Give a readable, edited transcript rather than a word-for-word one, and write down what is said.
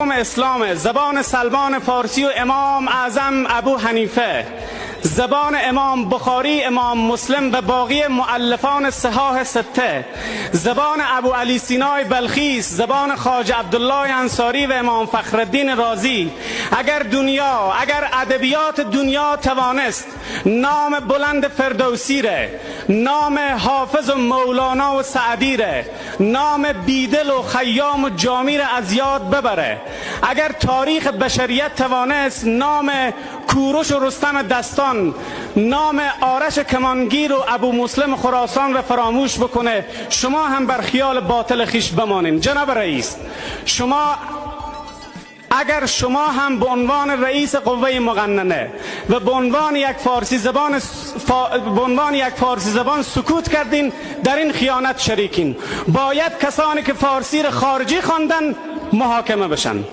اسلام، زبان سلمان فارسی و امام اعظم ابو حنیفه، زبان امام بخاری، امام مسلم و باقی مؤلفان صحاح سته، زبان ابو علی سینای بلخی، زبان خواجه عبدالله انصاری و امام فخرالدین رازی. اگر دنیا، اگر ادبیات دنیا توانست نام بلند فردوسی ره، نام حافظ و مولانا و سعدی ره، نام بیدل و خیام و جامی ره از یاد ببره، اگر تاریخ بشریت توانست نام کوروش و رستم دستان، نام آرش کمانگیر و ابو مسلم خراسان را فراموش بکنه، شما هم بر خیال باطل خیش بمانین. جناب رئیس، شما اگر شما هم به عنوان رئیس قوه مقننه و به عنوان یک فارسی زبان به عنوان یک فارسی زبان سکوت کردین، در این خیانت شریکین. باید کسانی که فارسی را خارجی خواندن محاکمه بشن.